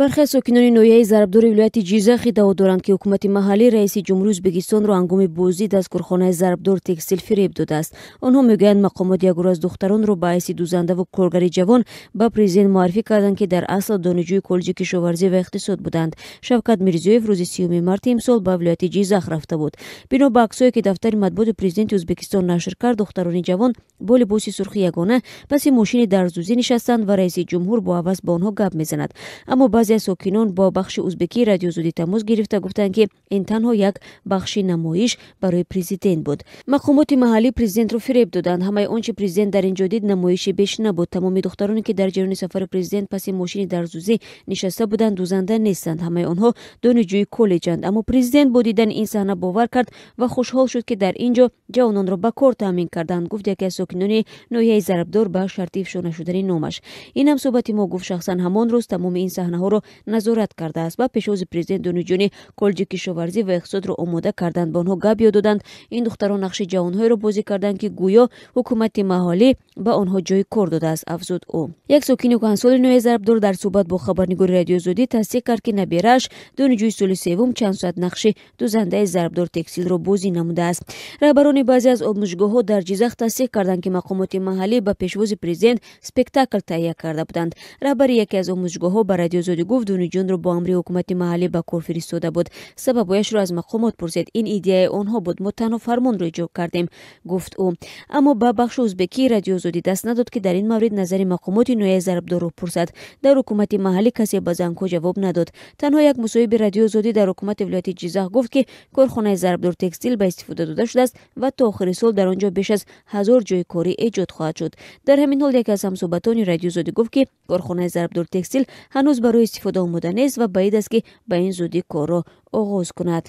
Бархе аз сокинони ноҳияи Зарбдори вилояти Ҷизах иддао доранд, ки ҳукумати маҳаллӣ раиси ҷумҳури Ӯзбекистонро ҳангоми боздид аз корхонаи Зарбдор Текстил фиреб додааст. Онҳо мегӯянд, мақомот як гурӯҳ аз духтаронро ба ҳайси дӯзандаву коргари ҷавон ба президент муаррифӣ карданд, ки дар асл донишҷӯи коллеҷи кишоварзӣ ва иқтисод буданд. Шавкат Мирзиёев рӯзи 30 марти имсол ба вилояти Ҷизах рафта буд. Бино ба аксҳое, ки дафтари матбуоти президенти Ӯзбекистон нашр кард, духтарони ҷавон бо либоси сурхи ягона паси мошини дарздӯзӣ нишастанд ва раиси ҷумҳур бо ҳавас ба онҳо гап мезанад. Аммо баъзе аз сокинон бо бахши узбекии Радиои Озодӣ тамос гирифта гуфтанд, ки ин танҳо як бахши намоиш барои президент буд. Мақомоти маҳаллӣ президентро фиреб доданд. Ҳамаи он чи президент дар ин ҷо дид, намоиши беш набуд. Тамоми духтароне, ки дар ҷараёни сафари президент паси мошини дарздӯзӣ нишаста буданд, дӯзанда нестанд. Ҳамаи онҳо донишҷӯи коллеҷанд. Аммо президент бо дидани ин саҳна бовар кард ва хушҳол шуд, ки дар ин ҷо ҷавононро ба кор таъмин карданд, гуфт яке аз сокинони ноҳияи Зарбдор ба шарти ифшо нашудани номаш. Ин ҳамсӯҳбати мо гуфт, шахсан ҳамон рӯз тамоми ин саҳнаҳоро назорат кардааст. Ба пешвози президент донишҷӯёни коллеҷи кишоварзӣ ва иқтисодро омода карданд, ба онҳо гап ёд доданд. Ин духтарон нақши ҷавонҳоеро бозӣ карданд, ки гӯё ҳукумати маҳаллӣ ба онҳо ҷои кор додааст, афзуд ӯ. Як сокини кӯҳансоли ноҳияи Зарбдор дар суҳбат бо хабарнигори Радиои Озодӣ тасдиқ кард, ки набирааш, донишҷӯи соли севум, чанд соат нақши дӯзандаи Зарбдор Текстилро бозӣ намудааст. Раҳбарони баъзе аз омӯзишгоҳҳо дар Ҷизах тасдиқ карданд, ки мақомоти маҳаллӣ ба пешвози президент спектакл таҳия карда буданд. Раҳбари яке аз омӯзишгоҳҳо ба Радиои Озодӣ гуфт, донишҷӯёнро бо амри ҳукумати маҳаллӣ ба кор фиристода буд. Сабабҳояшро аз мақомот пурсед. Ин идеяи онҳо буд, мо танҳо фармонро иҷро кардем, гуфт ӯ. Аммо ба бахши узбекии Радиои Озодӣ даст надод, ки дар ин маврид назари мақомоти ноҳияи Зарбдорро пурсад. Дар ҳукумати маҳаллӣ касе ба зангҳо ҷавоб надод. Танҳо як мусоҳиби Радиои Озодӣ дар ҳукумати вилояти Ҷизах гуфт, ки корхонаи Зарбдор Текстил ба истифода дода шудааст ва то охири сол дар он ҷо беш аз 1000 ҷои корӣ эҷод хоҳад шуд. Дар ҳамин ҳол яке аз ҳамсӯҳбатони Радиои Озодӣ гуфт, ки корхонаи Зарбдор Текстил ҳанӯз барои истифода омода нест ва баъид аст, ки ба ин зудӣ корро оғоз кунад.